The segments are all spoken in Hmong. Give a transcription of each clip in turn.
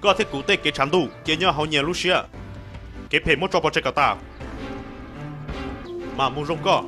Koj thiab kuv tej kev tshav ntuj ces nyob hauv nyias lub siab. Kev phem muab tso pov tseg kom tas, mam mus zoo koj.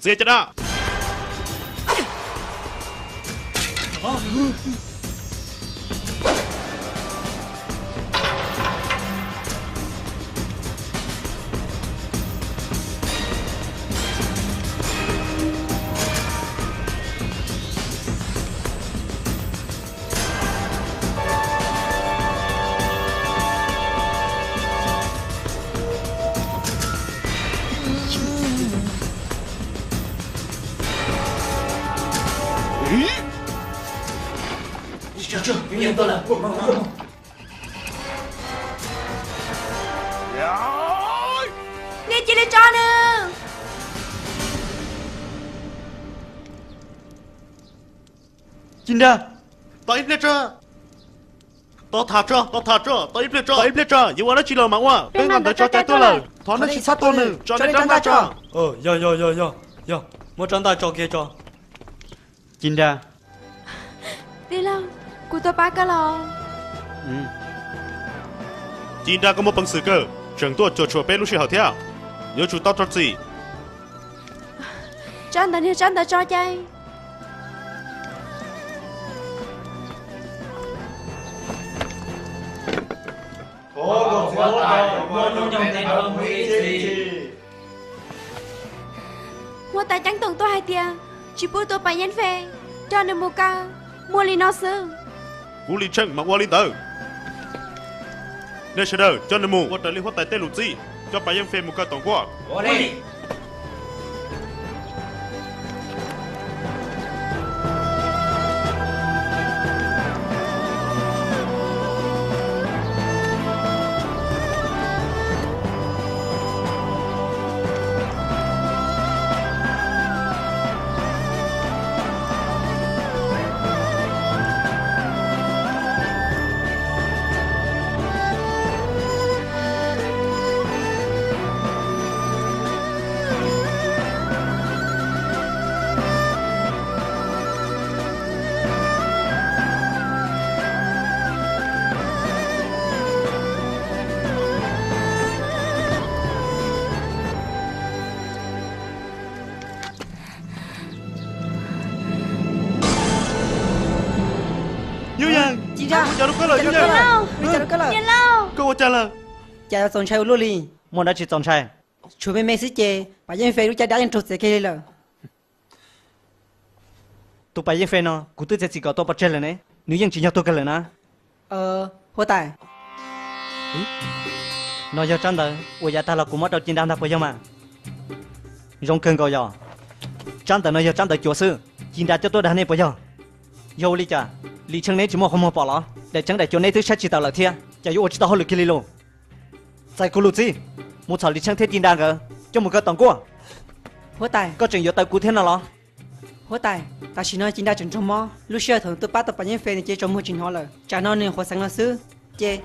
Txiav caj dab. Nej cia li tso nws. Ci Nra, tos ib pliag tso. Tos tham tso, tos tham tso, tos ib pliag tso, ib pliag tso, yuav ua dab tsi los mas ua. Peb nqa ntawv tso cai tuaj lawm, thov nej tsis txhob tua nws, tso nej rab ntaj tso. Yog, yog, yog, yog, yog, muab rab ntaj tso kiag tso. Ci Nra. Tij laug, kuv tuaj pab koj los. Ci Nra, koj muaj peev xwm kawg, tseem tuaj cuam tshuam peb lub sij hawm thiab. Yuav tsum tau rau txim. Tsab ntawv niag tsab ntawv tso cai. Huab tais ceeb toom tuaj hais tias tsis pub tua Pas Yeej Fes, coj nws mus kaw, muaj li no xwb. Kuv Lis Tsheej mam ua li ntawd. Nej sawv daws coj nws mus ua raws li huab tais tej lus txib, coj Pas Yeej Fes mus kaw tom nkuaj. Yus Yees, ua cas rau koj lawm Yus Yees? Koj ua cas lawm? Cas yuav txaus ntshai ua luaj li? Muaj dab tsi txaus ntshai? Tshuav me me xwb ces Pas Yeej Fes lub caj dab yeej raug txiav kiag li lawm. Tus Pas Yeej Fes no kuv twb txiav txim kom tua pov tseg lawm ne, nws yeej tsis yog tuag kiag lawm na. Huab tais, no yog tsab ntawv uas yav tag los kuv muab rau Ci Nra ntag puas yog mas? Zoo kawg nkaus yog. Tsab ntawv no yog tsab ntawv cuav xwb, Ci Nra coj tuaj dag nej puas yog? Yog ua li cas, Lis Tsheej neb tsis muaj qhov muag pom los? Daim tseeb daim cuav neb twb saib tsis taus lawm thiab, cas yuav ua tsis tau hauj lwm kiag li los? Txais kuv lus txib, mus txhom Lis Tsheej thiab Ci Nra nkawd coj mus kaw tom nkuaj. Huab tais, koj tseem yuav taw kuv thiab no los? Huab tais, tam sim no Ci Nra tseem raug mob, lub sij hawm thaum nws tuaj pab tau Pas Yeej Fes nws ces tsaus muag tsis hnov lawm, tsam no nws nyuam qhuav xeev no xwb. Ces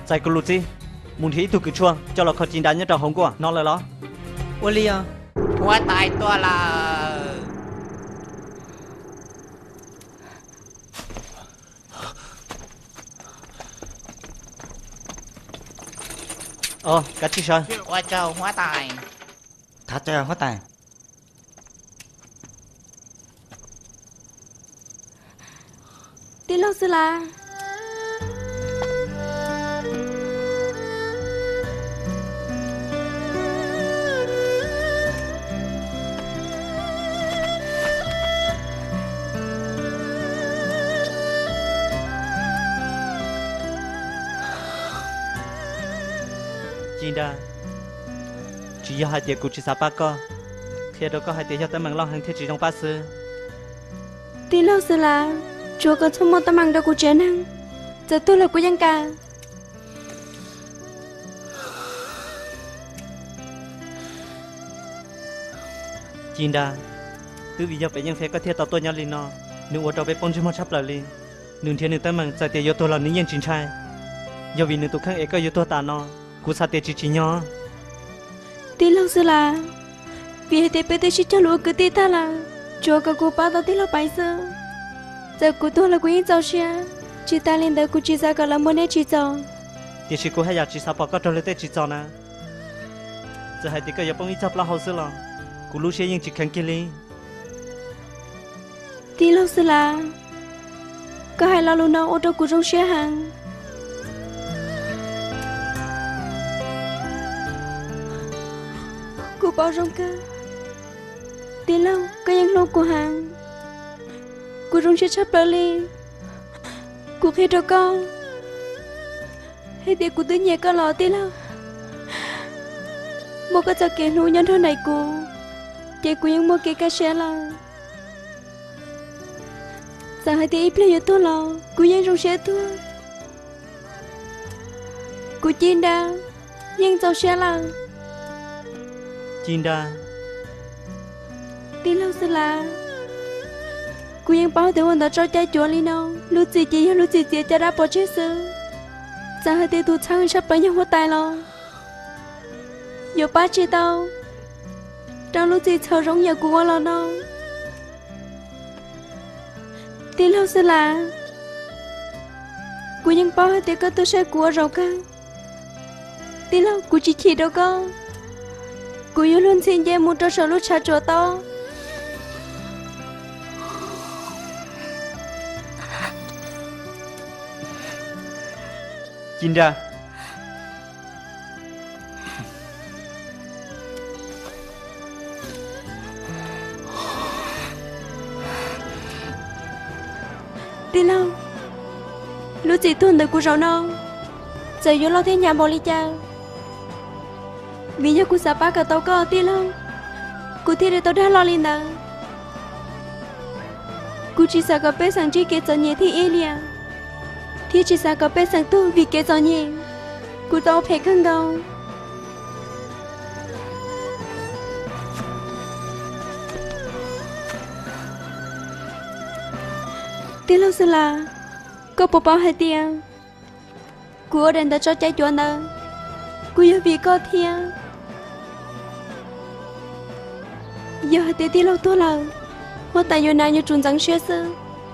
txais kuv lus txib, mus nrhiav ib tug kws tshuaj coj los kho Ci Nra nyob rau hauv nkuaj no lawm los? Ua li os. Huab tais tuaj lawm. Kav tsij sawv. Ua tsaug huab tais. Thov txim huab tais. Tij laug Xwb Lav. Ci Nra, tsis yog hais tias kuv tsis xav pab koj, qhia rau koj hais tias yog teeb meem loj heev thiaj tsis zoo pab xwb. Tij laug Xwb Lav, tsuav kom txhob muaj teeb meem rau kuv tsev neeg. Txawm tuag los kuv yeej kam. Ci Nra, twb vim yog pem Yeej Feb koj thiaj tau tuaj nyob li no. Nws ua rau peb poob ntsej muag tshaj plaws li. Nws nrhiav nws teeb meem txawm tias yuav tuag los nws yeej tsis ntshai. Yog vim nws tus kheej es koj yuav tuag tas no, kuv xav tias tsis tsim nyog. Tij laug Xwb Las, vim hais tias peb twb sib cog lus ua kwv tij tag lawm, tsuav kom kuv pab tau tij laug Paiv xwb. Txawm kuv tuag los kuv yeej txaus siab, tsis tas li ntawd kuv tsis xav kom lawv muab neb tsim txom. Tiam sis kuv haj yam tsis xav pom koj raug luag tej tsim txom na. Txawm hais tias koj yuav poob ib txog plaub hau xwb los kuv lub siab yeej tsis kheev kiag li. Tij laug Xwb Las, koj hais lo lus no ua rau kuv zoo siab heev. Kuv paub zoo kawg, tij laug koj yeej hlub kuv heev. Kuv zoo siab tshaj plaws li. Kuv qhia rau koj hais tias kuv twb nyiam koj los tij laug. Muaj koj txoj kev hlub nyob nrog nraim kuv, ces kuv yeej muaj kev kaj siab lawm. Txawm hais tias ib pliag yuav tuag los kuv yeej zoo siab tuag. Kuv Ci Nra yeej txaus siab lawm. Ci Nra, tij laug Xwb Las, kuv yeej paub tias ua ntawv tso cai cuav li no, lub txim ces yog lub txim txiav caj dab pov tseg xwb. Txawm hais tias tus txheeb tshaj plaws yog huab tais los yuav pab tsis tau rau lub txim txhaum zoo yam kuv ua los no. Tij laug Xwb Las, kuv yeej paub hais tias koj tuaj saib kuv ua zaum kawg. Tij laug, kuv tsis chim rau koj. Kuv yuav luag ntxhi nce mus rau saum lub tshav tsuas tob. Ci Nra, tij laug, lub txim tuag ntawm kuv zaum no txawm yuav loj thiab hnyav npaum li cas, vim yog kuv xav pab kom tau koj tij laug, kuv thiaj li tau dag loj li ntawd. Kuv tsis xav kom pej xeem ntsib kev txom nyem thiab ib liam, thiab tsis xav kom pej xeem tuag vim kev txom nyem. Kuv tau phem kawg nkaus. Tij laug Xwb Las, koj puas paub hais tias kuv ua daim ntawv tso cai cuav ntawd kuj yog vim koj thiab. Yog hais tias tij laug tuag lawm, huab tais yuav hnav yuav tsum ntxeev siab xwb,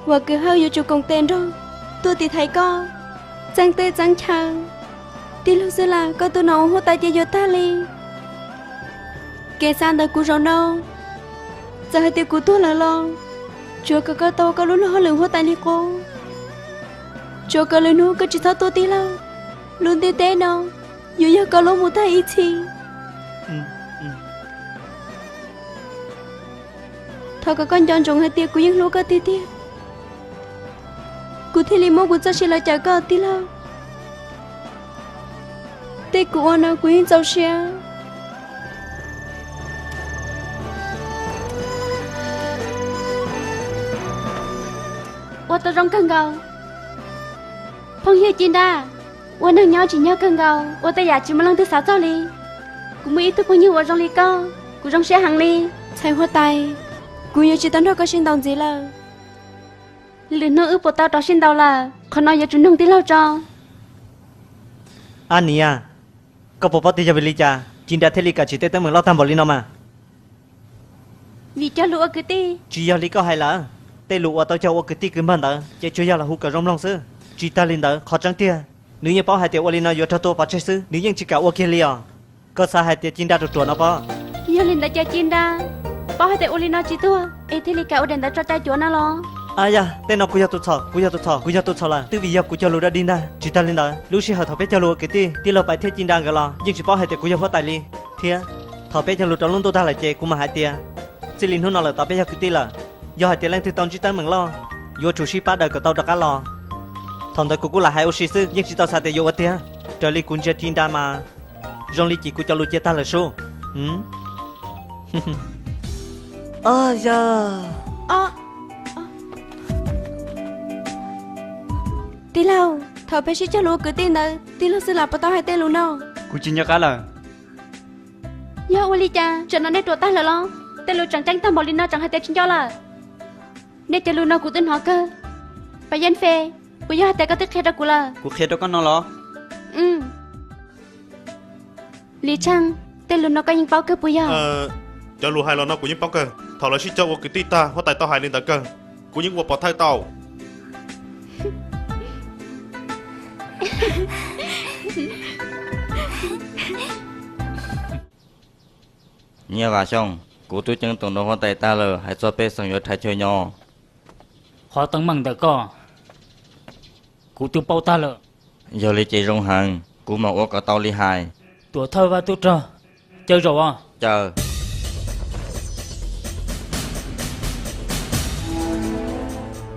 uas kwv hawj yuav tsum koom tes nrog tuaj tiv thaiv koj, txeeb teb txeeb chaw. Tij laug Xwb Las, koj tuaj no ua huab tais ces yuav tag li. Kev xav ntawm kuv zaum no, txawm hais tias kuv tuag lawm los tsuav kom koj tau koj lub luag hauj lwm huab tais li qub. Tsuav kom lwm hnub koj tsis txhob tuaj tij laug. Lub ntiaj teb no yuav yog koj lub mus tag ib txhis. Thov kom koj nco ntsoov hais tias kuv yeej hlub koj tiag tiag, kuv thiaj li muab kuv txoj sia los cawm koj tij laug. Tej kuv ua no kuv yeej txaus siab. Ua tau zoo kawg nkaus. Phooj ywg Ci Nra, ua neeg nyob tsim nyog kawg nkaus, ua tej yam tsis muaj leej twg xav txog li. Kuv muaj ib tug phooj ywg uas zoo li koj, kuv zoo siab heev li. Ntxhais huab tais, kuv yuav tsis tau nrog koj sib ntaus ntxiv lawm. Lwm hnub wb puas tau rov sib ntaus lawm, qhov no yuav tsum nug tij laug tso. Ab niam, koj puas paub tias yog vim li cas Ci Nra thiaj li kam tsim tej teeb meem loj tag npaum li no mas? Vim cog lus ua kwv tij. Tsis yog li koj hais lawm, tej lus uas tau cog ua kwv tij kwv npawg ntawd ces tsuas yog los hu kom zoo mloog xwb. Tsis tag li ntawd, qhov tseeb tiag, nws yeej paub hais tias ua li no yuav raug tua pov tseg xwb, nws yeej tsis kam ua kiag li os. Koj xav hais tias Ci Nra ruam ruam no pob? Yog li ntawd ces Ci Nra paub hais tias ua li no tsis tuag es thiaj li kam ua daim ntawv tso cai cuav no los? Ab yam, tej no kuv yog tus txhaum, kuv yog tus txhaum, kuv yog tus txhaum lawm. Twb vim yog kuv cog lus dog dig ntag. Tsis tag li ntawd, lub sij hawm thaum peb cog lus ua kwv tij, tij laug Pais thiab Ci Nra nkawd los yeej tsis paub hais tias kuv yog huab tais li thiab. Thaum peb cog lus rau lub ntuj tag lawm ces kuv mam hais tias, txij li hnub no lawm tod peb yog kwv tij lawm. Yog hais tias leej twg tau ntsib teeb meem loj, yuav tsum sib pab daws kom tau rov qab los. Thaum ntawd kuv kuj lam hais ua si xwb, yeej tsis tau xav tias yuav ua tiag. Raws li kuv ntsia Ci Nra mas zoo li cim kuv cov lus cia tag lawm sub. Tij laug, Thaum peb sib cog lus ua kwv tij ntawd, tij laug Xwb Lam puas tau hais tej lus no? Kuv tsis nco qab lawm. Yog ua li cas, tsam no nej ruam tag lawm los? Tej lus tseem ceeb tag npaum li no tseem hais tias tsis nco lawm. Nej cov lus no kuv twb hnov kawg. Pas Yeej Fes, puas yog hais tias koj twb qhia rau kuv lawm? Kuv qhia rau koj no los? Lis Tsheej, tej lus no koj yeej paub kawg puas yog? Cov lus hais los no kuv yeej paub kawg. Thaum lawv sib cog ua kwv tij tag, huab tais tau hais li ntawd kawg. Kuv yeej ua pov thawj tau. Nyiaj Vam Xyooj, kuv twb ceeb toom rau huab tais tag lawm, hais txog pej xeem yuav rhais chaw nyob. Qhov teeb meem ntawm koj, kuv twb paub tag lawm. Yog li ces zoo heev, kuv mam ua kom tau li hais. Tuam thawj Vaj Tub Rog, caw zaum os. Caw.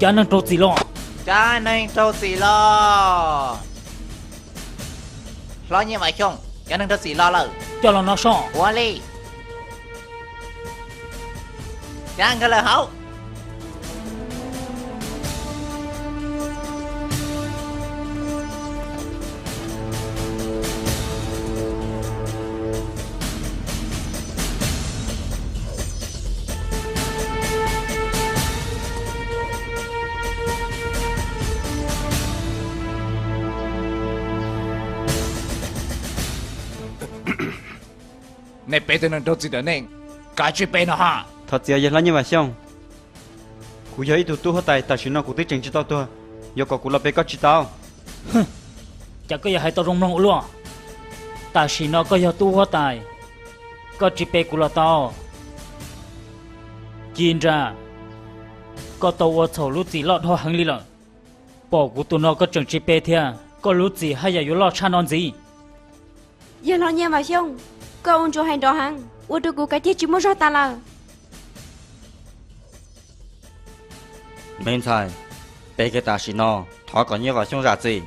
Cab neeg raug txim los. Cab neeg raug txim los. Hlob Nyiaj Vam Xyooj, cab neeg raug txim los lawm. Coj los no soj. Ua li. Cab nkawd lawm hauv. Nej peb tug neeg raug txim ntawm nej, kav tsij pe no ha. Thov txim os yawg hlob Nyiaj Vam Xyooj. Kuv yog ib tug tub huab tais, tam sim no kuv twb tseem tsis tau tuag, yuav kom kuv los pe koj tsis tau. Cas koj yuav hais tau zoo mloog ua luaj? Tam sim no koj yog tub huab tais, koj tsis pe kuv los tau. Ci Nra, koj tau ua txhaum lub txim loj dhau heev li lawm. Pom kuv tus no koj tseem tsis pe thiab, koj lub txim haj yam yuav loj tshaj no ntxiv. Yawg hlob Nyiaj Vam Xyooj, koj ua ntsuas hais nrov heev, ua rau kuv kav cia tsis muaj zog tas lawm. Me ntxhais, pe kiag tam sim no, thov kom Nyiaj Vam Xyooj zam txim.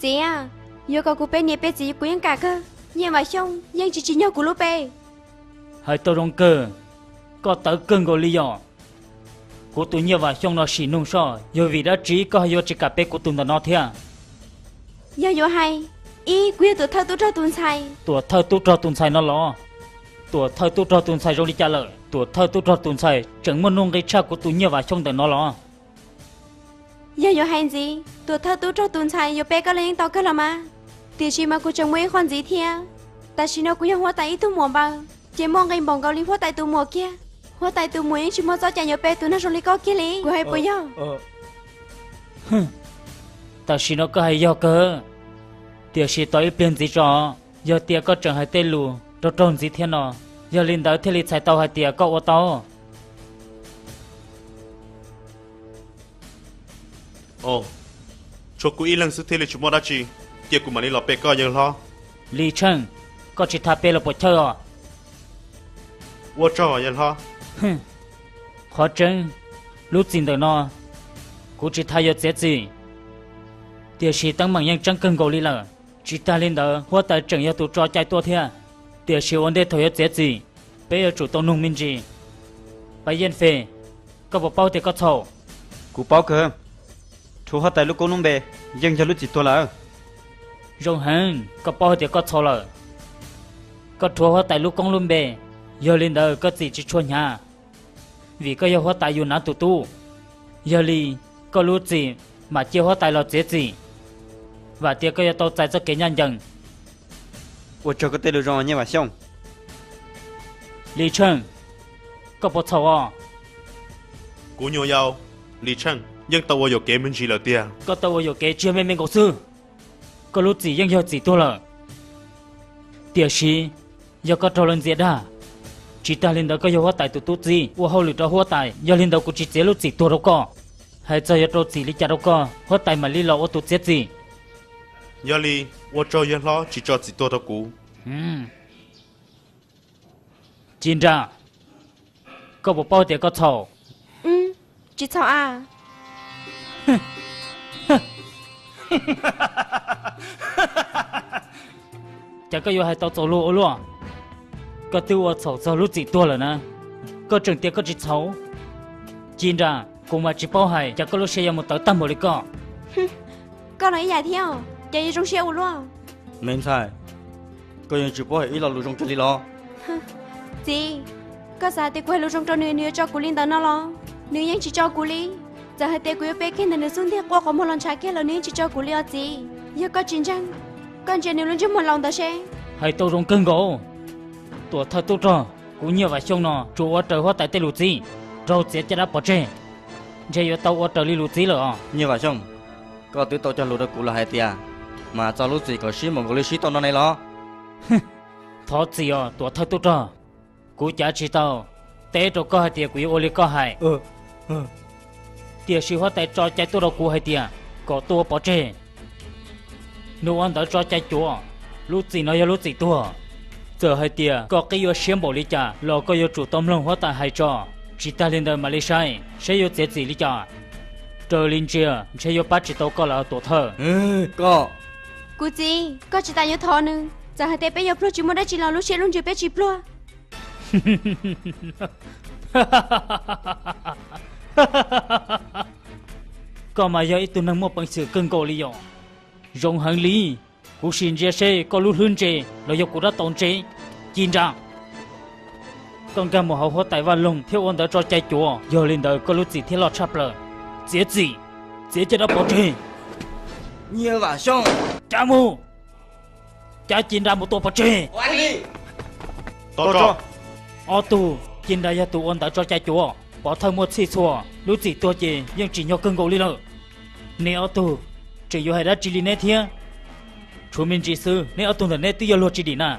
Txiv, yuav kom kuv pe niam pe txiv kuv yeej kam kawg. Nyiaj Vam Xyooj yeej tsis tsim nyog kuv lub pe. Hais tau zoo kawg, koj tawv kawg nkaus li yom. Kuv tus Nyiaj Vam Xyooj no sim nug soj, yog vim dab tsi koj yuav tsis kam pe kuv tus ntawm no thiab? Yog yuav hais, ib, kuv yog tuam thawj tub rog tus ntxhais. Tuam thawj tub rog tus ntxhais no los? Tuam thawj tub rog tus ntxhais zoo li cas lawm? Tuam thawj tub rog tus ntxhais tseem muaj nuj nqis tshaj kuv tus Nyiaj Vam Xyooj ntawm no los? Yog yuav hais ntxiv, tuam thawj tub rog tus ntxhais yuav pe koj los yeej tau kawg los mas. Tiam sis mas kuv tseem muaj ib qho ntxiv thiab. Tam sim no kuv yog huab tais ib tug muam npaws, ces muaj nqis npaum nkaus li huab tais tus muam kiag. Huab tais tus muam yeej tsis muaj txoj cai yuav pe tus neeg zoo li koj kiag li, kuv hais puas yog? Tam sim no koj hais yog kawg, tiam sis tos ib pliag ntxiv tso, yog tias koj tseem hais tej lus raug raug ntxiv thiab no, yog li ntawd thiaj li txhais tau hais tias koj ua tau. Tshuav kuv ib leeg xwb thiaj li tsis muaj dab tsi, cia kuv mam li los pe koj yawg hlob. Lis Tsheej, koj tsis tas pe los puas chawj os? Ua tsaug yawg hlob. Qhov tseeb, lub txim ntawm no kuv tsis tas yuav txiav txim, tiam sis teeb meem yeej tseeb kawg nkaus li lawm. Tsis tas li ntawd huab tais tseem yog tus tso cai tuaj thiab, tiam sis ua ntej thaum yuav txiav txim, peb yuav tsum tau nug me ntsis. Pab Yeej Fes, koj puas paub tias koj txhaum? Kuv paub kawg. Rhuav huab tais lub koob lub npe yeej yog lub txim tuag lawm. Zoo heev, koj paub hais tias koj txhaum lawm. Koj rhuav huab tais lub koob lub npe, yog li ntawd koj txim tsis tshua hnyav, vim koj yog huab tais yus nav tus tub. Yog li, koj lub txim mam cia huab tais los txiav txim, vam tias koj yuav tau txais txoj kev ncaj ncees. Ua tsaug koj tej lus zoo Nyiaj Vam Xyooj. Lis Tsheej, koj puas txhaum os? Kuv nyuam yaus Lis Tsheej yeej tau ua yuam kev me ntsis lawm tiag. Koj tau ua yuam kev tsis yog me me nkaus xwb. Koj lub txim yeej yog txim tuag lawm, tiam sis yog koj raug lawv ntxias dag, tsis tas li ntawd koj yog huab tais tus tub txib ua hauj lwm rau huab tais, yog li ntawd kuv tsis txiav lub txim tuag rau koj. Hais txog yuav rau txim li cas rau koj, huab tais mam li los ua tus txiav txim. Yog li, ua tsaug yawg hlob tsis tso txim tuag rau kuv. Ci Nra, koj puas paub tias koj txhaum? Tsis txhaum a. Cas koj yuav hais tau txaus luag ua luaj? Koj twb ua txhaum txog lub txim tuag lawm na, koj tseem tias koj tsis txhaum. Ci Nra, kuv mas tsis paub hais cas koj lub siab yuav mus tawv tag npaum li koj. Koj los ib yam thiab, cas yuav zoo siab ua luaj? Me ntxhais, koj yeej tsis paub hais ib lo lus zoo kiag li los? Txiv, koj xav hais tias kuv hais lus zoo rau nws, nws yuav tso kuv li ntawd no los? Nws yeej tsis tso kuv li. Txawm hais tias kuv yuav pe kiag ntawm nws xub ntiag quaj qhov muag los ntshav kiag los nws yeej tsis tso kuv li os txiv. Yog koj tsis ntseeg, koj ntsia nws lub ntsej muag laus ntawd seb. Hais tau zoo kawg nkaus. Tuam thawj tub rog, kuv Nyiaj Vam Xyooj no tsuas ua raws huab tais tej lus txib, raug txiav caj dab pov tseg, ntshe yuav tau ua raws li lus txib lawm os. Nyiaj Vam Xyooj, koj twb tau cog lus rau kuv los hais tias, mas txog lub txim kom sib npaum nkaus li sib tau no ne los? Thov txim os tuam thawj tub rog, kuv cav tsis tau teb rau koj hais tias kuv yuav ua li koj hais. Tiam sis huab tais tso cai tuaj rau kuv hais tias kom tuaj ua pov tseg. Nws ua ntawv tso cai cuav, lub txim no yog lub txim tuag. Txawm hais tias koj qib yuav siab npaum li cas los koj yuav tsum tau mloog huab tais hais tso, tsis tag li ntawd mam li saib seb yuav txiav txim li cas. Raws li ntsia ntshe yuav pab tsis tau koj lawm tuam thawj. Koj, kuv txiv, koj tsis tas yuav thov nws. Txawm hais tias peb yuav pluag tsis muaj dab tsi los lub siab lub ntsws peb tsis pluag. Koj mas yog ib tug neeg muaj peev xwm kawg nkaus li yom. Zoo heev li, kuv sim ntsia seb koj lub hlwb ntse los yog kuv rab taus ntse. Ci Nra, koj nkag mus hauv huab tais Vaj Loog thiab ua ntawv tso cai cuav, yog li ntawd koj lub txim thiaj loj tshaj plaws. Txiav txim, txiav caj dab pov tseg. Nyiaj Vam Xyooj, cav mus, cav Ci Nra mus tua pov tseg. Ob tug, Ci Nra yog tus ua ntawv tso cai cuav, pov thawj muaj txhij txhua, lub txim tuag ces yeej tsim nyog kawg nkaus li lawm. Neb ob tug tseem yuav hais dab tsi li neb thiab? Tshuav me ntsis xwb neb ob tug ntawm neb twb yog luag tsis dim na.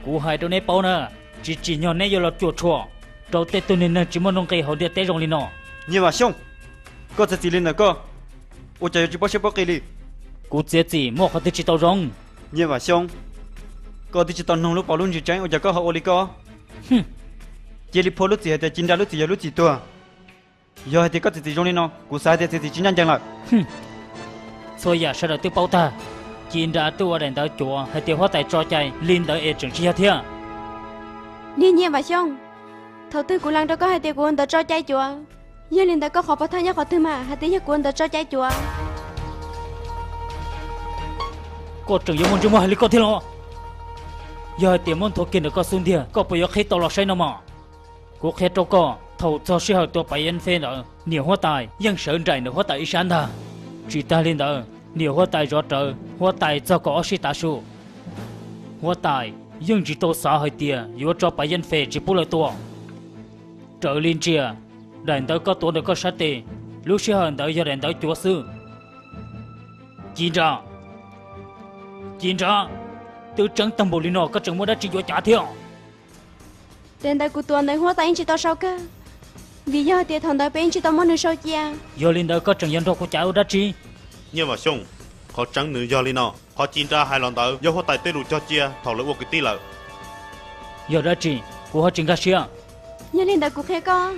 Kuv hais rau neb paub na, tsis tsim nyog neb yuav los cuam tshuam rau tej tug neeg tsis muaj nuj nqis hauv ntiaj teb zoo li no. Nyiaj Vam Xyooj, koj txiav txim li ntawm koj, ua cas yuav tsis paub siab paub qis li? Kuv txiav txim muaj qhov twg tsis tau zoo? Nyiaj Vam Xyooj, koj twb tsis tau noog lub paus lub ntsis tseeb ua cas koj ho ua li koj? Cia li phua lub txim hais tias Ci Nra lub txim yog lub txim tuag. Yog hais tias koj txiav txim zoo li no, kuv xav hais tias txiav txim tsis ncaj ncees lawm. Txhua yam sawv daws twb paub tag, Ci Nra twb ua daim ntawv cuav hais tias huab tais tso cai li ntawd es tseem tsis yog thiab. Niag Nyiaj Vam Xyooj, thaum twg kuv lees rau koj hais tias kuv ua ntawv tso cai cuav? Yog li ntawd koj qhov pov thawj nyob qhov twg mas hais tias yog kuv ua ntawv tso cai cuav? Koj tseem yuav muaj ntsej muag hais li koj thiab los? Yog hais tias muab nthuav kiag ntawm koj xub ntiag koj puas yuav qhib tau los saib no mog? Kuv qhia rau koj, thaum txog sij hawm tua Pais Yeeb Fej ntawd niam huab tais yeej sawv nraim ntawm huab tais ib sab ntag. Tsis tag li ntawd niam huab tais zov rawv huab tais txog kaum ob sij tav su. Huab tais yeej tsis tau xav hais tias yuav tso Pais Yeeb Fej tsis pub lawv tua. Raws li ntsia, daim ntawv koj tuav ntawm koj sab tes, lub sij hawm ntawd yog daim ntawv cuav xwb. Ci Nra, Ci Nra, twb tseeb tag npaum li no koj tseem muaj dab tsi yuav cav thiab? Daim ntawv kuv tuav ntawd huab tais yeej tsis tau sau kawg, vim yog hais tias thaum ntawd peb yeej tsis tau muab nws sau cia. Yog li ntawd koj tseem yuav nrog kuv cav ua dab tsi? Nyiaj Vam Xyooj, qhov tseeb nws yog li no, qhov Ci Nra hais los ntawd yog huab tais tej lus cog cia thaum lawv ua kwv tij lawm. Yog dab tsi kuv ho tsis nkag siab? Yog li ntawd kuv qhia koj,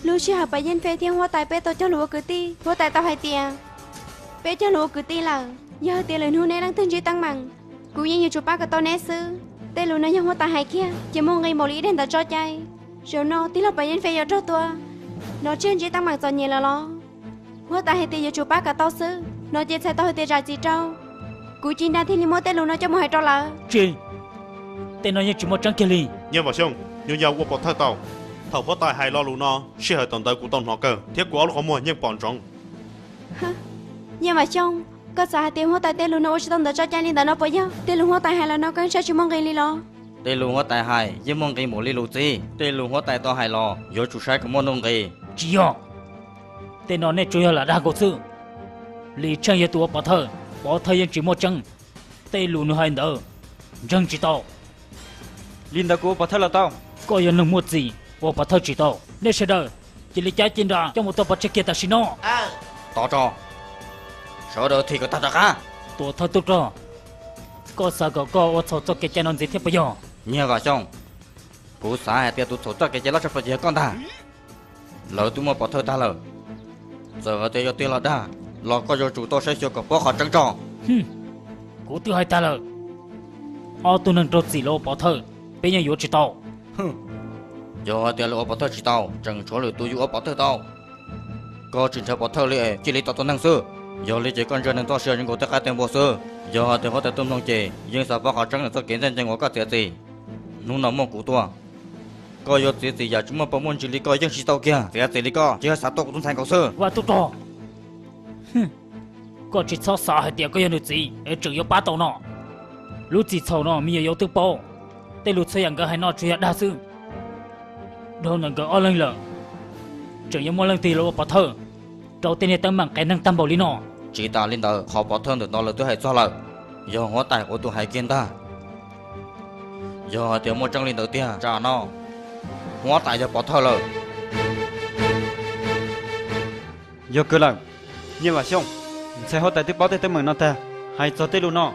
lub sij hawm Pais Yeeb Fej thiab huab tais peb tau cog lus ua kwv tij, huab tais tau hais tias peb cog lus ua kwv tij lawm, yog hais tias lwm hnub neb leej twg ntsib teeb meem, kuv yeej yuav tsum pab kom tau neb xwb. Tej lus no yog huab tais hais kiag ces muaj nqis npaum li ib daim ntawv tso cai. Zaum no tij laug Pais Yeeb Fej yuav raug tua, no tsis yog ntsib teeb meem txom nyem lawm los? Huab tais hais tias yuav tsum pab kom tau xwb, no ces txhais tau hais tias zam txim rau. Kuv Ci Nra thiaj li muab tej lus no coj mus hais rau lawv. Tsis, tej no yeej tsis muaj tseeb kiag li. Nyiaj Vam Xyooj, nyuam yaus ua pov thawj tau. Thaum huab tais hais lo lus no, sij hawm thaum ntawd kuv tau hnov kawg thiab kuv ob lub qhov muag yeej pom ntsoov. Nyiaj Vam Xyooj, koj xav hais tias huab tais tej lus no ua tsis tau ntawv tso cai li ntawd no puas yog? Tej lus huab tais hais los no koj saib tsis muaj nqis li los? Tej lus huab tais hais yeej muaj nqis npaum li lus txib, tej lus huab tais tau hais los yuav tsum saib kom muaj nuj nqis. Tsis yog, tej no nej tsuas yog lam dag nkaus xwb. Lis Tsheej yog tus ua pov thawj, pov thawj yeej tsis muaj tseeb. Tej lus nws hais ntawd ntseeg tsis tau. Li ntawd kuv ua pov thawj los tau. Koj yog neeg muaj txim, ua pov thawj tsis tau. Nej sawv daws cia li cab Ci Nra coj mus tua pov tseg kiag tam sim no. Tos tso, sawv daws thim kom tag rov qab. Tuam thawj tub rog, koj xav kom koj ua txhaum txoj kev cai no ntxiv thiab puas yog? Nyiaj Vam Xyooj, kuv xav hais tias tus txhaum txoj kev cai loj tshaj plaws ces yog koj ntag. Lawv twb muaj pov thawj tag lawm, txawm hais tias yog twg los dag los koj yuav tsum tau saib xyuas kom paub qhov tseeb tso. Kuv twb hais tag lawm, ob tug neeg raug txim los ua pov thawj, peb yeej yuav tsis tau. Yog hais tias lawv ua pov thawj tsis tau, tseem tshuav lwm tus yuav ua pov thawj tau. Koj tsis ntshaw pov thawj li es cia li tos tua neeg xwb. Yog li ces koj ntsia neeg txoj sia zoo nkaus tej qaib tej npua xwb. Yog hais tias huab tais tuaj mloog ces yeej xav paub qhov tseeb ntawm txoj kev ntxaj ncees uas koj txiav txim. Hnub no muaj kuv tuaj, koj yuav txiav txim yam tsis muaj paj muaj ntsis li koj yeej tsis tau kiag. Txiav txim li koj ces yog xav tua kuv tus ntxhais nkaus xwb. Vaj Tub Rog, koj tsis txhob xav hais tias koj yog nws txiv es tseem yuav pab tau no. Lub txim txhaum no me nyuam yaus twb paub, tej lus txhua yam nkawd hais no tsuas yog dag xwb. Dhau ntawm nkawd ob leeg lawm, tseem yuav muaj leej twg los ua pov thawj rau tej niag teeb meem qias neeg tag npaum li no? Tsis tas li ntawd, qhov pov thawj ntawm no lawv twb hais txog lawm, yog huab tais kuv tus hais kiag ntag. Yog hais tias muaj tseeb li ntawd tiag, tsam no huab tais yog pov thawj lawm. Yog kawg lawm, Nyiaj Vam Xyooj, ntxhais huab tais twb paub tej teeb meem no tag. Hais txog tej lus no,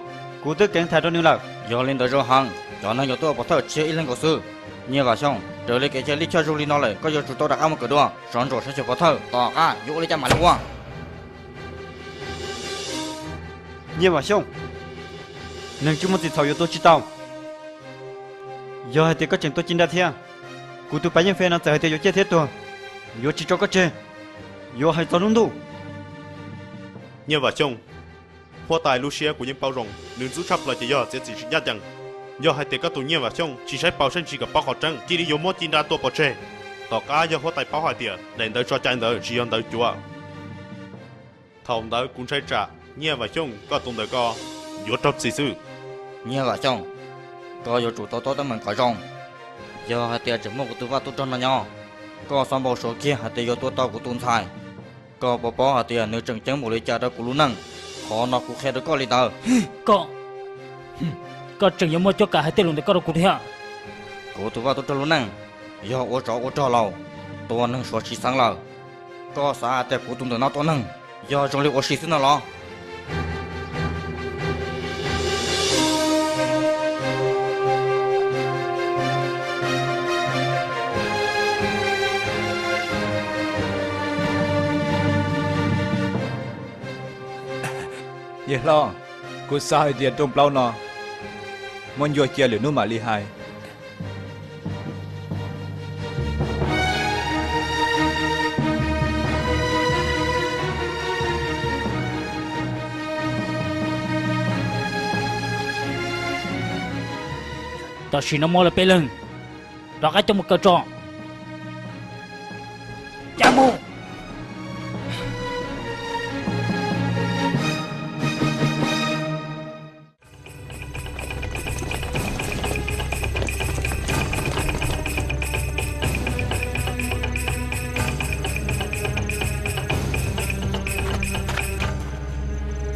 kuv twb keev tham rau nws lawm. Yog li ntawd zoo heev, cov neeg yuav tuaj ua pov thawj tsis yog ib leeg nkaus xwb. Nyiaj Vam Xyooj, raws li kev cai lij choj zoo li no lawm, koj yuav tsum tau rov qab mus kawm dua. Sov ntsuam saib xyuas pov thawj tom qab yuav ua li cas mam li ua. Nyiaj Vam Xyooj, neeg tsis muaj txim txhaum yuav tua tsis tau. Yog hais tias koj tseem tua Ci Nra thiab, kuv tus pas yeej fej no txawm hais tias yuav ciaj thiab tuag, yuav tsis tso koj tseg, yuav hais txog hnub ntuj. Nyiaj Vam Xyooj, huab tais lub siab kuv yeej paub zoo, nws ntxub tshaj plaws ces yog txiav txim tsis ncaj ncees. Yog hais tias koj tus Nyiaj Vam Xyooj tsis saib paus saib ntsis kom paub qhov tseeb, cia li yuav muab Ci Nra tua pov tseg. Tom qab yog huab tais paub hais tias daim ntawv tso cai ntawd tsis yog ntawv cuav, thaum ntawd kuv ntshai tsam Nyiaj Vam Xyooj koj tus ntawm ko yuav raug txim xwb. Nyiaj Vam Xyooj, koj yuav tsum to taub teeb meem kom zoo. Yog hais tias tseem muaj kuv tus Vaj Tub Rog no nyob, koj xav npau suav kiag hais tias yuav tua tau kuv tus ntxhais. Koj puas paub hais tias nws tseem ceeb npaum li cas rau kuv lub neej? Qhov no kuv qhia rau koj li ntawd. Koj, koj tseem yuav muaj cuab kav hais tej lus ntawm koj rau kuv thiab? Kuv tus Vaj Tub Rog lub neej yog ua tsov ua rog laus, tua neeg suav tsis xeev lawm. Koj xav hais tias kuv tus ntawm no tua neeg yog zoo li ua si xwb no los? Yawg hlob, kuv xav hais tias rooj plaub no muab ncua cia lwm hnub mam li hais. Tam sim no muab lawv peb leeg rov qab coj mus kaw tso. Cab mus.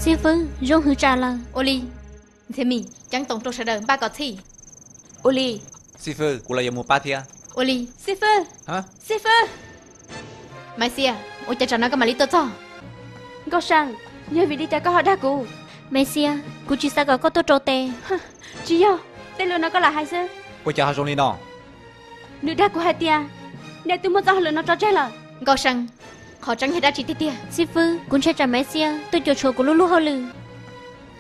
Xib fwb, zoo hwv tsam lawm. Ua li, Ntxhiab Mis, ceeb toom rau sawv daws npaj kom txhij. Ua li. Xib fwb, kuv los yuav mus pab thiab. Ua li. Xib fwb, xib fwb. Maiv Xias, ua cas tsam no koj mam li tuaj txog? Nkauj Seej, yog vim li cas koj ho dag kuv? Maiv Xias, kuv tsis xav kom koj tuaj rau tes. Tsis yog, tej lus no koj lam hais xwb. Ua cas ho zoo li no? Nws dag kuv hais tias nej twb muab txoj hauj lwm no tso tseg lawm. Nkauj Seej, qhov tseeb yog dab tsi tiag tiag? Xib fwb, kuv ntshai tsam Maiv Xias tuaj cuam tshuam kuv lub luag hauj lwm.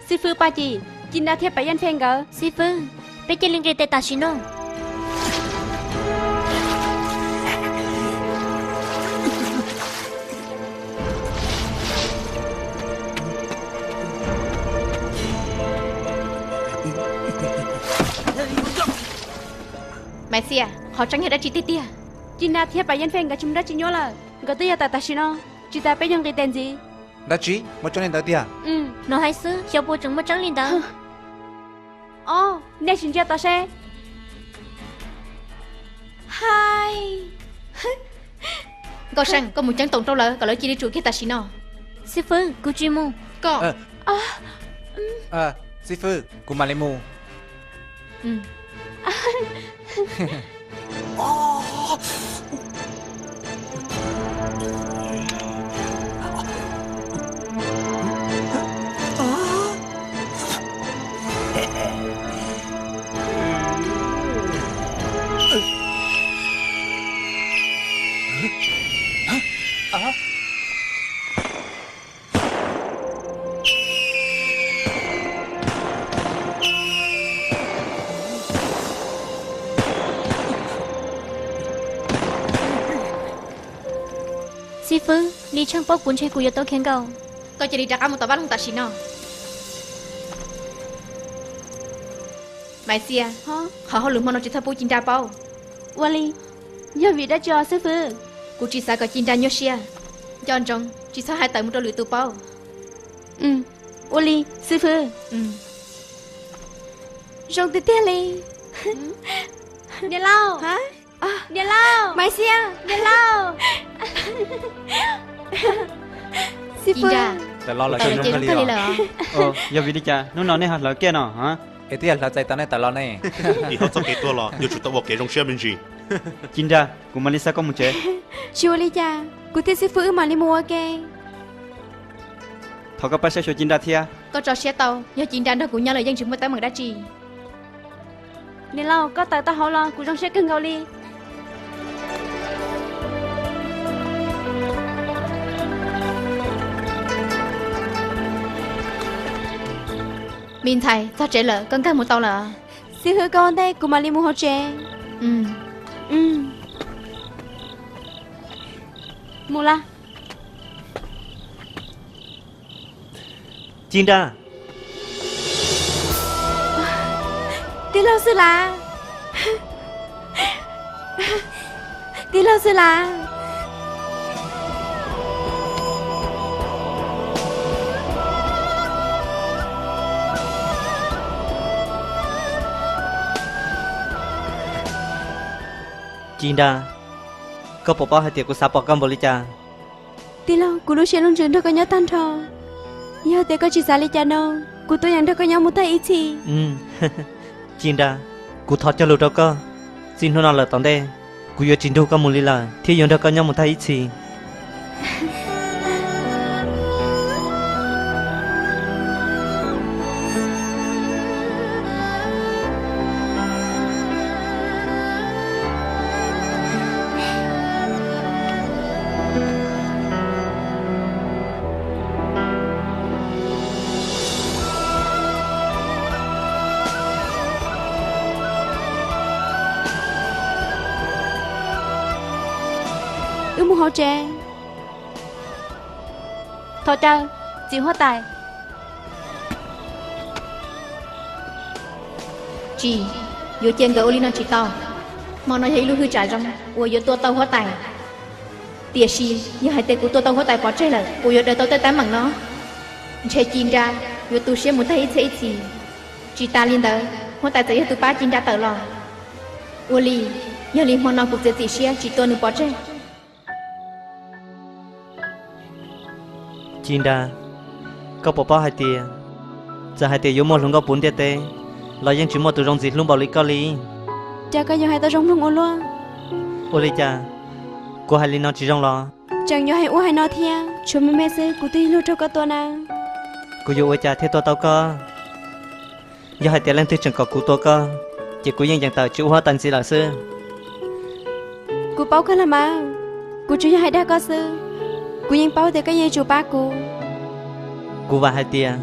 Xib fwb Paj Ci, Ci Nra thiab Pam Yaj Fej nkawd. Xib fwb, peb cia li nqis tes tam sim no. Maiv Xias, qhov tseeb yog dab tsi tiag tiag? Ci Nra thiab Pam Yaj Fej nkawd tsis muaj dab tsi nyuaj lawm, nkawd twb yog tawm tam sim no, tsis tas peb yuav nqis tes ntxiv. Dab tsi? Muaj tseeb li ntawd tiag? Hnov hais xwb, xyov puas tseem muaj tseeb li ntawd. Ob, nej sim ntsia tos seb. Hais, Nkauj Seej, koj mus ceeb toom rau lawv kom lawv cia li tsum kiag tam sim no. Xib fwb, kuv tsis mus. Koj. Xib fwb, kuv mam li mus. Xib fwb, Li Tsheej paub kuv ntshe kuv yuav tau khiav nkaum. Koj cia li rov qab mus tom vaj loog tam sim no. Maiv Xia, qhov hauj lwm hmo no tsis txhob pub Ci Nra paub. Ua li, yog vim dab tsi os xib fwb? Kuv tsis xav kom Ci Nra nyuaj siab. Nco ntsoov tsis txhob hais tawm mus rau lwm tus paub. Ua li xib fwb. Zoo tiag tiag li. Niam laus, niam laus, Maiv Xia, niam laus. Xib fwb, tawm los lawm, tsis zoo kawg li lawm. Yog vim li cas hnub no nej ho hlawv kiag no? Es twb yog hlawv txais tos nej tawm los ne. Vim ho txoj kev tuag los yuav tsum tau ua kev zoo siab me ntsis. Ci Nra, kuv mam li xa koj mus tsev. Tsis ua li cas, kuv thiab xib fwb wb mam li mus ua ke. Thov koj pab saib xyuas Ci Nra thiab. Koj tso siab tau, yog Ci Nra nrog kuv nyob lawm yeej tsis muaj teeb meem dab tsi. Niam laus, koj tawm tau hauv los kuv zoo siab kawg nkaus li. Me ntxhais, txog tsev lawm, koj nkag mus tau lawm. Xib hwb, koj ua ntej, kuv mam li mus hauv tsev. Mus la. Ci Nra. Tij laug Xwb Lav. Tij laug Xwb Lav. Ci Nra, koj puas paub hais tias kuv xav pom koj npaum li cas? Tij laug, kuv lub siab lub ntsws nrog koj nyob tag nrho. Yog tias koj tsis xav li cas no, kuv tuaj yeem nrog koj nyob mus tag ib txhis. Ci Nra, kuv thov cog lus rau koj, txij hnub no lawm tom ntej, kuv yuav tsis nrug koj mus li lawm thiab yuav nrog koj nyob mus tag ib txhis. Wb mus hauv tsev. Thov caw, txiv huab tais. Tsis, yuav cia nkawd ua li no tsis tau. Hmo no yog ib lub hwj tsam zoo uas yuav tua tau huab tais. Tiam sis yog hais tias kuv tua tau huab tais pov tseg lawm, kuv yuav daws tau tej teeb meem no. Ntshe Ci Nra yuav tu siab mus tag ib txhiab ib txhis. Tsis tas li ntawd, huab tais txawm yog tus pab Ci Nra tawm los. Ua li, yog li hmo no kuv txiav txim siab tsis tua nws pov tseg. Ci Nra, koj puas paub hais tias, txawm hais tias yuav muaj hluas nkauj puv ntiaj teb los yeej tsis muaj tus zoo ntxim hlub npaum li koj li. Cas koj yuav hais tau zoo mloog ua luaj? Ua li cas, kuv hais li no tsis zoo los? Tseem yuav hais ua hais no thiab, tshuav me me xwb kuv twb yog luag raug koj tua na. Kuv yuav ua cas thiaj tua tau koj? Yog hais tias leej twg tseem kom kuv tua koj, ces kuv yeej yeem tawm tsis ua huab tais ntxiv lawm xwb. Kuv paub kawg los mas, kuv tsuas yog hais dag koj xwb. Kuv yeej paub tias koj yeej yuav tsum pab kuv. Kuv vam hais tias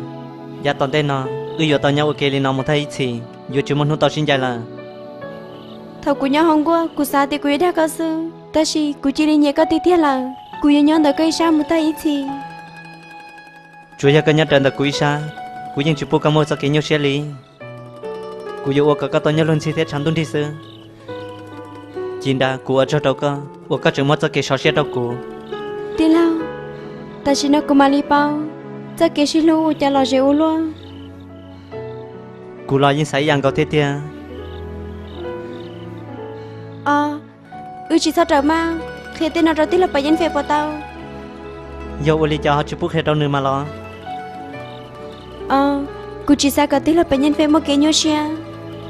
yav tom ntej no wb yuav tau nyob ua ke li no mus tag ib txhis, yuav tsis muaj hnub tau sib ncaim lawm. Thaum kuv nyob hauv nkuaj kuv xav tias kuv yuav dag koj xwb, tab sis kuv cia li nyiam koj tiag tiag lawm. Kuv yuav nyob ntawm koj ib sab mus tag ib txhis. Tsuas yog koj nyob rawv ntawm kuv ib sab, kuv yeej tsis pub koj muaj txoj kev nyuaj siab li. Kuv yuav ua kom koj tau nyob luag ntxhi thiab tshav ntuj nrig xwb. Ci Nra, kuv ua tsaug rau koj uas koj tseem muaj txoj kev sov siab rau kuv. Tij laug, tam sim no kuv mam li paub txoj kev sib hlub ua cas lom zem ua luaj. Kuv los yeej xav ib yam nkaus thiab tiag. Os, wb tsis txhob rawm maj, qhia tej no rau tij laug Pas Yeej Fej puas tau? Yog ua li cas ho tsis pub qhia rau nws mas los? Os, kuv tsis xav kom tij laug Pas Yeej Fej muaj kev nyuaj siab.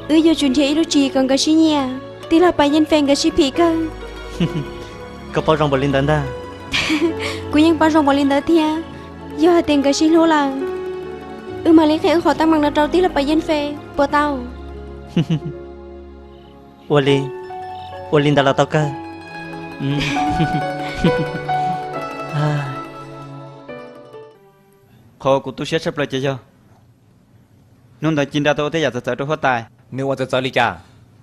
Wb yuav tsum nrhiav ib lub tswv yim kom nkawd sib nyiam, tij laug Pas Yeej Fej nkawd sib phim kawg. Koj paub zoo npaum li ntawd ntag. Kuv yeej paub zoo npaum li ntawd thiab. Yog hais tias nkawd sib hlub lawm, wb mam li qhia wb qhov teeb meem no rau tij laug Pas Yeej Fej puas tau? Ua li, ua li ntawd los tau kawg. Qhov kuv tu siab tshaj plaws ces yog hnub ntawd Ci Nra tau ua tej yam txawv txawv rau huab tais. Nws ua txawv txawv li cas?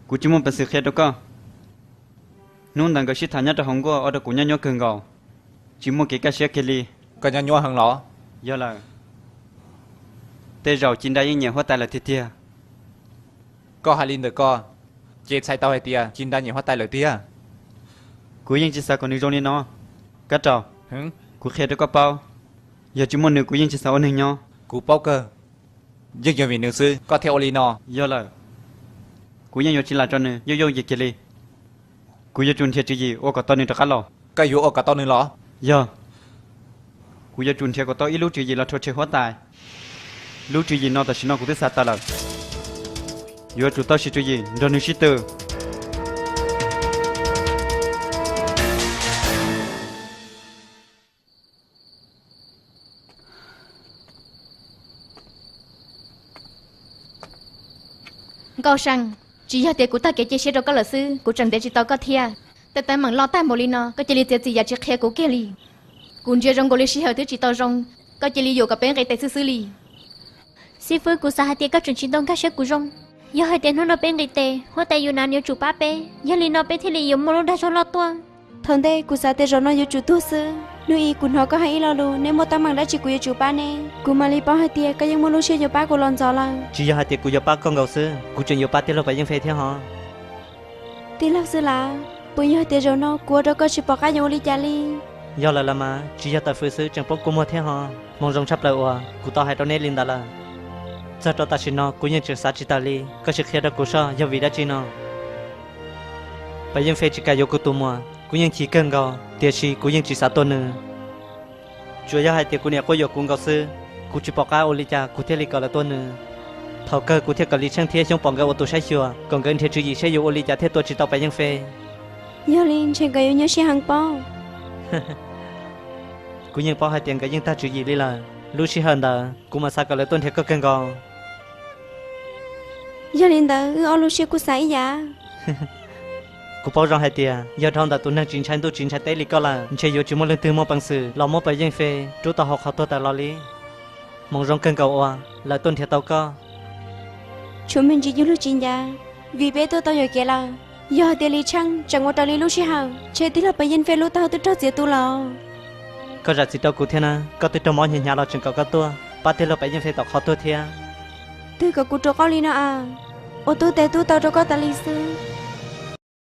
Kuv tsis muaj peev xwm qhia rau koj. Hnub ntawd nkawd sib tham nyob rau hauv nkuaj ua rau kuv nyuaj nyuaj kawg nkaus, tsis muaj kev kaj siab kiag li. Koj nyuaj nyuaj heev los? Yog lawm, tej zaum Ci Nra yeej nyiam huab tais lawm tiag tiag. Koj hais li ntawm koj, ces txhais tau hais tias Ci Nra nyiam huab tais lawm tiag. Kuv yeej tsis xav kom nws zoo li no. Kab Raus, kuv qhia rau koj paub, yog tsis muaj nws kuv yeej tsis xav ua neeg nyob. Kuv paub kawg, yeej yog vim nws xwb koj thiaj ua li no. Yog lawm, kuv yeej yuav tsis lam rau nws yooj yooj yim kiag li. Kuv yuav tsum nrhiav tswv yim ua kom tau nws rov qab los. Koj yuav ua kom tau nws los? Yog, kuv yuav tsum nrhiav kom tau ib lub tswv yim los rhuav tshem huab tais. Lub tswv yim no tam sim no kuv twb xav tawm lawm. Yuav tsum tau siv tswv yim nrog nws sib tw. Nkauj See, tsis yog tias kuv tag kev cia siab rau koj lawm xwb, kuv tseem ntiav tsis tau koj thiab. Tej teeb meem loj tag npaum li no koj cia li txiav txim yam tsis qhia kuv kiag li. Kuv ntsia zoo nkaus li sij hawm twb tsis tau zoo, koj cia li yuam kom peb nqis tes xwb xwb li. Xib fwb, kuv xav hais tias koj tseem tsis tau nkag siab kuv zoo. Yog hais tias hnub no peb nqis tes, huab tais Yus Nas yuav tsum pab peb, yog li no peb thiaj li yuav muaj lub dag zog loj tuaj. Thaum ntej kuv xav tias zaum no yuav tsum tuag xwb, hnub ib kuv hnov koj hais ib lo lus, neb muaj teeb meem dab tsi kuv yuav tsum pab neb. Kuv mam li paub hais tias koj yeej muaj lub siab yuav pab kuv los ntxov lawm. Tsis yog hais tias kuv yuav pab koj nkaus xwb, kuv tseem yuav pab tij laug Pam Yeej Fej thiab hos. Tij laug Xwb Lav, puas yog hais tias zaum no kuv ua rau koj tsis pom qab yuav ua li cas li? Yog lawm los mas, tsis yog tawm fws xwb tseem poob kua muag thiab hos. Hmoov zoo tshaj plaws uas kuv tau hais rau neb li ntawd lawm. Txog rau tam sim no kuv yeej tseem xav tsis tawm li, koj sim qhia rau kuv soj yog vim dab tsi no? Pam Yeej Fej tsis kam yuav kuv tus muam, kuv yeej chim kawg nkaus, tiam sis kuv yeej tsis xav tua nws. Tsuas yog hais tias kuv niam quab yuam kuv nkaus xwb, kuv tsis pom qab ua li cas kuv thiaj li kom lawv tua nws. Thaum kawg kuv thiaj kom Lis Tsheej thiab Xyoob Pom nkawd ua tus saib xyuas kom nkawd nrhiav tswv yim saib yuav ua li cas thiaj tua tsis tau Pam Yeej Fej. Yog li ntshe nkawd yuav nyuaj siab heev pob. Kuv yeej paub hais tias nkawd yeej tag tswv yim li lawm. Lub sij hawm ntawd kuv mam xav kom lawv tuaj nrhiav koj kawg nkaus. Yog li ntawd wb ob lub siab kuj xav ib yam. Kuv paub zoo hais tias yog dhau ntawm tus neeg tsis ntshai ntuj tsis ntshai teb li koj lawm ntshe yuav tsis muaj leej twg muaj peev xwm los muab Pam Yeej Fej rub tau hauv qhov tuag tawm los li. Hmoov zoo kawg nkaus uas lawv tuaj nrhiav tau koj. Tshuav me ntsis cuag luag tsis ncav, vim peb tuaj tau yuam kev lawm. Yog hais tias Lis Tsheej tseem ua raws li lub sij hawm, ntshe tij laug Pam Yeej Fej lub taub hau twb raug txiav tu los. Koj zam txim rau kuv thiab na, koj twb raug mob hnyav hnyav los tseem kom koj tuaj pab tij laug Pam Yeej Fej tom qhov tuag thiab. Twb kom kuv ruam qauj li no a, ua tub tes tub taw rau koj tas li xwb.